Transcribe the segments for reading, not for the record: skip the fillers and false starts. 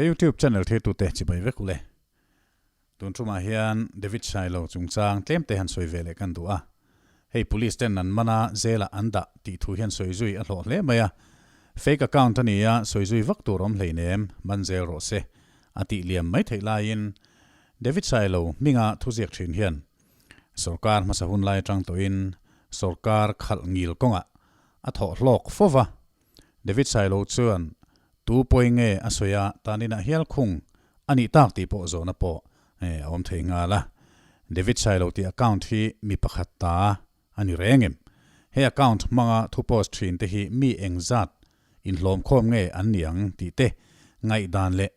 Ka YouTube channel thirtute chibai vek ule. Tun tumah hian David Sailo chungchang tlem te han sawi ve leh kan duh a. Hei police ten an man a, jail ah an dah tih thu hian sawi zui a hlawh hle mai a. Fake account a ni a, sawi zui vak tur awm hleinem, man zel rawh se a tih liam mai theih laiin David Sailo hminga thuziak thin hian Sorkar hmasa hun lai atang tawhin sorkar khalh ngil kawngah a thawh hlawk fo va. David Sailo chuan tu pawi nge a sawi a, taninah hial khung a nih tak tih pawh zawhna pawh a awm thei nghal a. David Sailo tih account hi mi pakhat ta a ni reng em? He account hmanga thu post thin te hi mi engzat inhlawmkhawm nge an ni ang tih te ngaihdan leh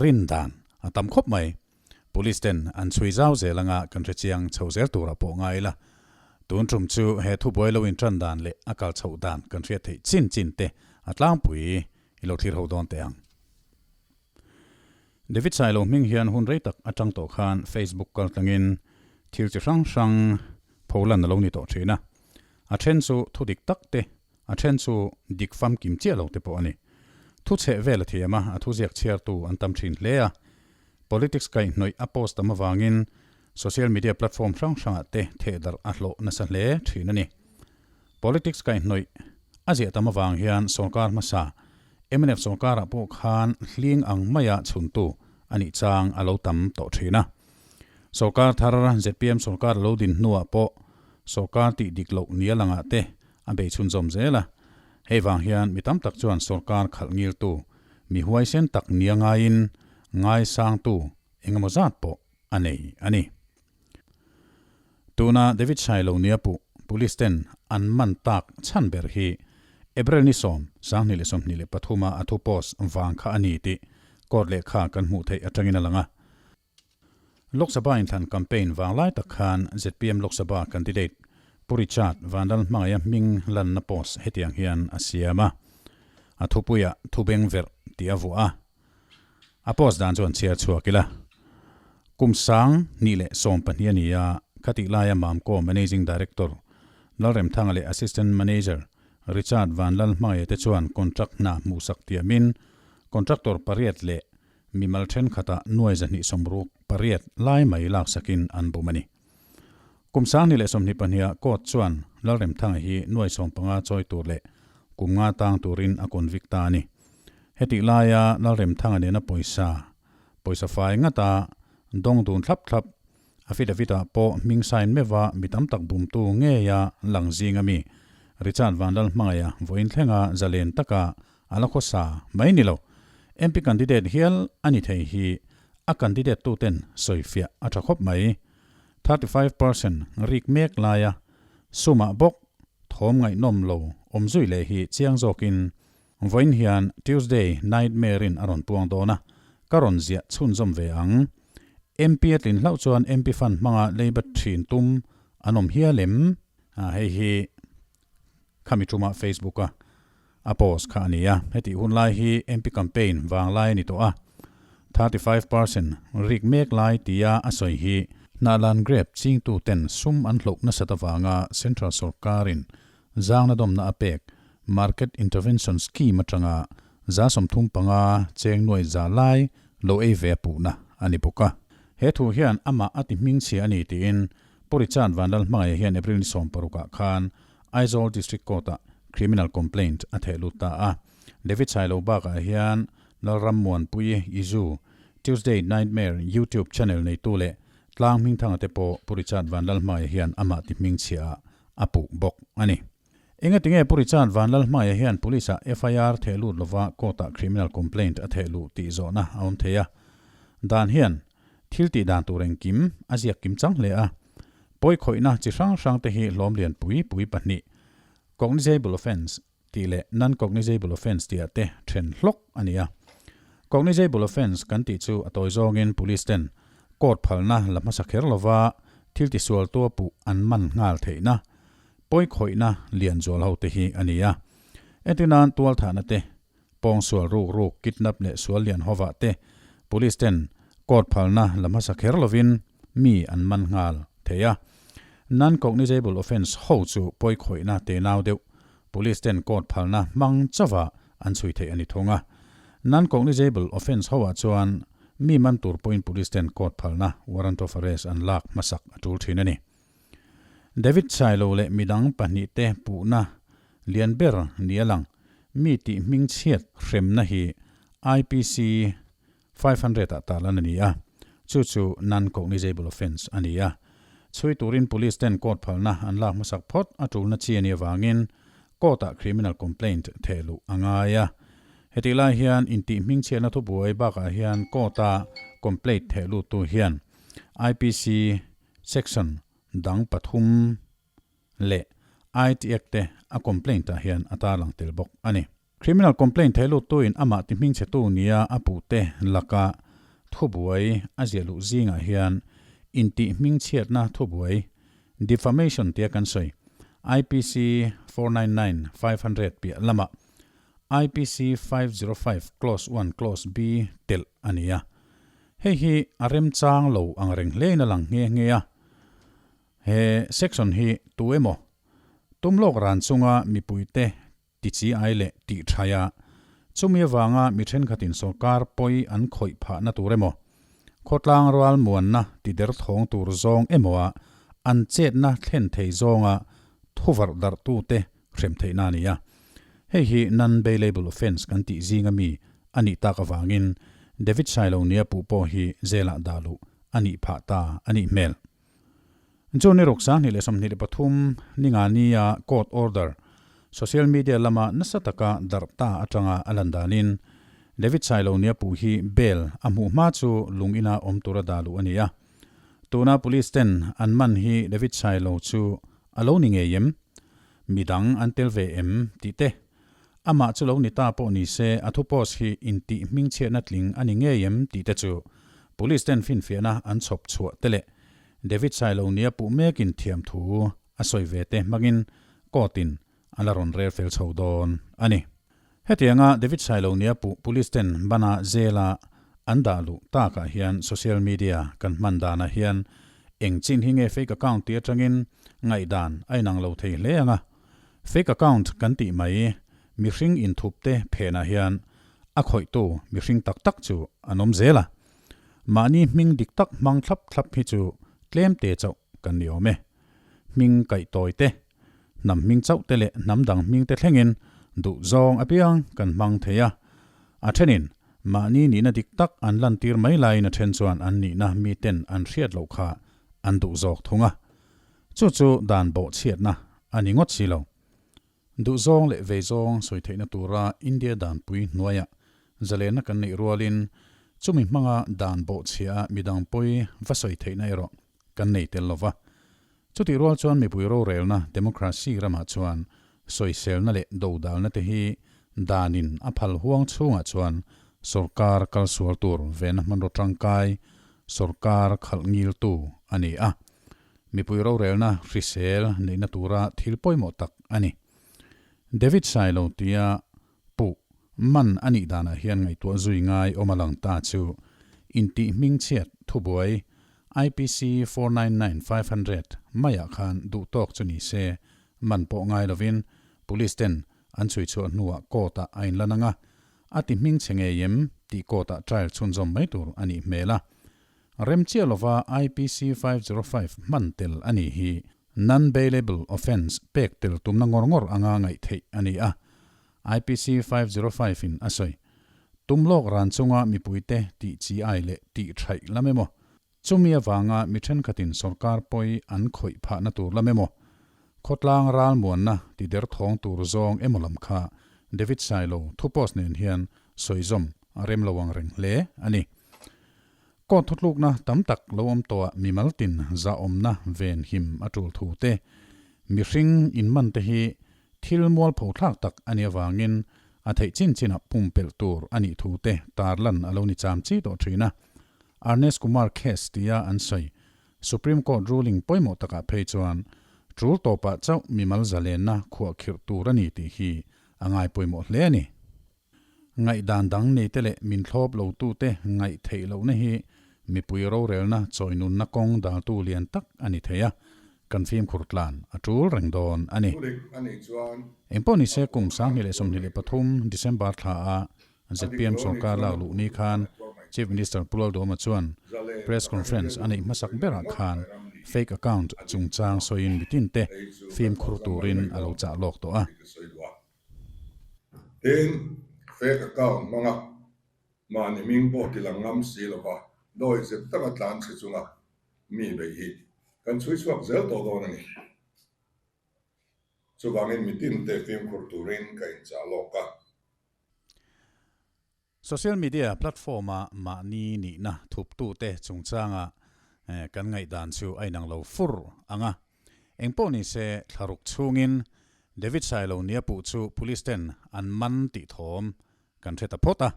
rindan a tam khawp mai. Police ten an chhui zau zel anga kan hre chiang chho zel turah pawh ngai ila. Tun tum chu he thubuai lo intan dan leh a kal chhoh dan kan hriat theih chin chin te a tlangpui i lo thlir ho dawn teh ang. David Sailo hming hian hun rei tak atang tawh khan Facebook kal tlangin thil chi hrang hrang pholan a lo ni tawh thin a. A then chu thu dik tak te, a then chu dik famkim chiah lo te pawh a ni. Thu chheh vel a thiam a, a thuziak chhiartu an tam thin hle a. Politics kaihhnawih a post tam avangin social media platform hrang hrangah te thehdarh a hlawh nasa hle thin a ni. Politics kaihhnawih a ziah tam avang hian sorkar hmasa mnf sorkarah pawh khan hling ang maia chhuntu a nih chang a lo tam tawh thin a. Sorkar thar zpm sorkar a lo din hnuah pawh sorkar tih dik loh nia langah te a bei chhunzawm zel a. Hei vang hian mi tam tak chuan sorkar khalh ngiltu Mi huaisen tak nia ngaiin ngaisangtu engemaw zat pawh a nei a ni. Tuna David Sailo nia puh Police ten an man tak chhan ber hi April ni sawm, 2023 a a thu post vang kha a ni tih court lehkha kan hmuh theih atangin a lang a. Lok Sabha inthlan campaign vang lai tak khan zpm Lok Sabha candidate Pu Richard Vanlal Hmangaia hming lanna post hetiang hian a siam a, a thupuiah thu beng verh tih a vuah a, a post dan chu an chhiar chhuak ila. Kum 2012 a ni a, khatih laia Mamco Managing Director Lalremthanga leh Assistant Manager Richard Vanlal Hmangaia te chuan contract hna hmuhsak tiamin contractor pariat leh Mimal thenkhatah nuai zahnih sawmruk pariat lai mai laksakin an bum a ni. Kum 2022 ah court chuan Lalremthanga hi nuai 15 chawi tur leh kum nga tang turin a convict ta a ni. Hetih laia Lalremthanga nena pawisa, pawisa fai ngata dawng dun thlap thlap affidavit ah pawh hming sign meuha mi tam tak bumtu ngeia lang zing a mi Richard Vanlalhmangaia vawiin thlenga zalen taka A la khawsa mai ni lo. MP candidate hial a ni thei hi a candidate tu ten sawifiah a tha khawp mai. 35% rik mek laia sumah bawk thawm ngaihnawm lo awm zui leh hi chiang zawkin vawiin hian Tuesday Nightmare in a rawn puang dawn a, ka rawn ziah chhunzawm ve ang. MP a tlin hlauh chuan MP fund hmanga leiba thin tum an awm hial em? Hei hi Khami tumah Facebook a a post kha a ni a, hetih hun lai hi MP campaign vang lai a ni tawh a, 35% rik mek lai tia a sawi hi Hnahlan grape chingtu ten sum an hloh nasat avanga Central sawrkarin zangna dawmna a pek Market Intervention Scheme atanga 35% cheng nuai za lai lo ei ve a puhna a ni bawk a. He thu hian amah a ti hmingchhia a ni tiin Pu Richard Vanlalhmangaia hian April ni 16 ah khan Aizawl District Court ah criminal complaint a theh lut ta a. David Sailo bakah hian Lalrammuanpuii Izu, Tuesday Nightmare YouTube channel neitu leh Tlang Hmingthanga te pawh Pu Richard Vanlalhmangaia hian amah ti hmingchhia ah a puh bawk a ni. Engatinge Pu Richard Vanlalhmangaia hian Police ah FIR theh lut lova court ah criminal complaint a theh luh tih zawhna a awm thei a. Dan hian Thil tih dan tur engkim a ziak kim chang hle a. Pawi khawihna chi hrang hrang te hi hlawm lian pui pui pahnih, cognizable offence tih leh non-cognizable offence tih ah te then hlawk a ni a. Cognizable offence kan tih chu a tawi zawngin police ten court phalna la hmasa kher lova thil tisual tua puh an man nghal theihna, pawi khawihna lian zual ho te hi a ni a. Entinan tualthahna te Pawngsual ruk ruk, kidnap leh sual lian hovah te police ten court phalna la hmasa kher lovin mi an man nghal thei a. Non-cognizable offence ho chu pawi khawihna te nau deuh police ten court phalna hmang chauha an chhui theih a ni thung a. Non-cognizable offence ho ah chuan mi man tur pawhin police ten court phalna, warrant of arrest, an lak hmasak a tul thin a ni. David Sailo leh midang pahnihte puhna lian ber ni a lang. Mi tih hmingchhiat hremna hi IPC 500 ah tarlan a ni a, chu chu non-cognizable offence a ni a. Chhui turin police ten court phalna an lak hmasak phawt a tulna chi a nih avangin court ah criminal complaint theh luh a ngai a. Hetih lai hian intih hmingchhiatna thubuai bakah hian court a complaint theh luttu hian IPC section dang pathum leh IT Act te a complaint ah hian a tarlang tel bawk a ni. Criminal complaint thei luttuin amah ti hmingchhetu nia a puhte laka thubuai a ziah luh zingah hian intih hmingchhiatna thubuai, defamation tia kan sawi, IPC 499, 500 piah lamah IPC 505 clause 1 clause B telh a ni a. Hei hi a remchang lo ang reng hlein a lang nghe nghe a. He section hi tu emaw tum lawk ran chunga mipuite ti chi ai leh tih thaih a, chumi avanga mi thenkhatin sawrkar pawi an khawih phahna tur emaw, khawtlang rual muanna ti der thawng tur zawng emaw a an chetna thlen thei zawnga thuvarh darhtute hrem theihna a ni a. Hei hi non-bailable offence kan tih zinga mi a nih tak avangin David Sailo nia puh pawh hi zelah dah luh a nih phah ta a nih hmel. Chu ni ruk 2023 ninga nia court order social media lama nasa taka darh ta atanga a lan danin David Sailo nia puh hi bail a hmuh hma chu lung ina awm tura dah luh a ni a. Tuna police ten an man hi David Sailo chu a lo ni ngei em? Midang an tel ve em? tih te. Amah chu lo ni ta pawh ni se a thu post hi intih hmingchhiatna tling a ni ngei em tih te chu Police ten finfiahna an chhawp chhuah te leh David Sailo nia puh mekin thiam thu a sawi ve te hmangin court in a la rawn rel fel chho dawn a ni. Hetianga David Sailo nia puh Police ten bana zela an dah luh takah hian social media kan hman danah hian eng chin hi nge fake account tih atangin ngaihdan a inang lo thei hle ang a. Fake account kan tih mai, mihring inthup te phenah hian a khawihtu mihring tak tak chu an awm zel a. Mahni hming dik tak hmang thlap thlap hi chu tlem te chauh kan ni awm e. Hming kaih tawi te, hnam hming chauh te leh hnam dang hming te thlengin duh zawng apiang kan hmang thei a. A thenin mahni nihna dik tak an lantir mai laiin a then chuan an nihna miten an hriat loh kha an duh zawk thung a. Chu chu dan bawhchhiatna a ni ngawt si lo. Duhzawng leh veizawng sawi theihna tura India danpui hnuaia zalenna kan neih rualin chumi hmanga dan bawhchhia a midang pawi va sawi theihna erawh kan nei tel lo va. Chutih rual chuan mipui rorelna democracy ramah chuan sawiselna leh dodalna te hi danin a phal huang chhungah chuan sawrkar kalsual tur vena hmanraw tangkai sawrkar khalh ngiltu a ni a. Mipui rorelna hrisel neihna tura thil pawimawh tak a ni. David Sailo tia puh man a nih danah hian ngaihtuah zui ngai awm a lang ta chu intih hmingchhiat thubuai IPC 499 500 maiah khan duhtawk chu ni se man pawh ngai lovin Police ten an chhui chhuah hnuah court ah a inlan ang a, a ti hmingchhe ngei em tih court ah trial chhunzawm mai tur a nih hmel a. Rem chiah lova IPC 505 hman tel a nih hi non-bailable offence pek tel tumna ngawr ngawr anga ngaih theih a ni a, IPC 505 in a sawi. Tum lawk ran chunga mipuite tih chi ai leh tih thaih lam emaw, chumi avanga mi thenkhatin sawrkar pawi an khawih phahna tur lam emaw, khawtlang ralmuanna ti derthawng tur zawng emaw lam kha David Sailo thu post nen hian sawizawm a rem lo ang reng hle a ni. Court thutlukna tam tak lo awm tawhah mimal tin zahawmna ven him a tul thu te, mihring inman te hi thil mualpho thlak tak a nih avangin a theih chin chinah pumpelh tur a nih thu te tarlan a lo ni cham chi tawh thin a. Arnesh Kumar case tia an sawi Supreme Court ruling pawimawh takah phei chuan tul tawpah chauh mimal zalenna khuahkhirh tur a ni tih hi a ngai pawimawh hle a ni. Ngaihdan dang neite leh min thlawp lotute ngaih theih lohna hi mipui rorelna chawinunna kawng daltu lian tak a ni thei a, kan fimkhur tlan a tul reng dawn a ni. Thudik a nih chuan Engpawh nise kum 2023 December thla a ZPM sorkar lak luh ni khan Chief Minister Pu Lalduhoma chuan Press Conference a neih hmasak berah khan fake account chungchang sawiin mitin te fimkhur turin a lo chah lawk tawh a. Tin, fake account hmanga mahni hming pawh ti lang ngam si lova dawi zep taka tlan chhe chunga mi beih hi kan chhui chhuak zel tawh dawn a ni. Chuvangin mitin te fimkhur turin ka inchah lawk a. Social media platform-a mahni nihna thuptute chungchanga kan ngaihdan chu a inang lo fur ang a. Engpawh ni se thlaruk chhungin David Sailo nia puh chu police ten an man tih thawm kan hre ta phawt a.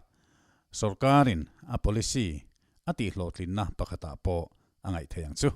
Sorkarin a policy a tihhlawhtlinna pakhatah pawh a ngaih thei ang chu.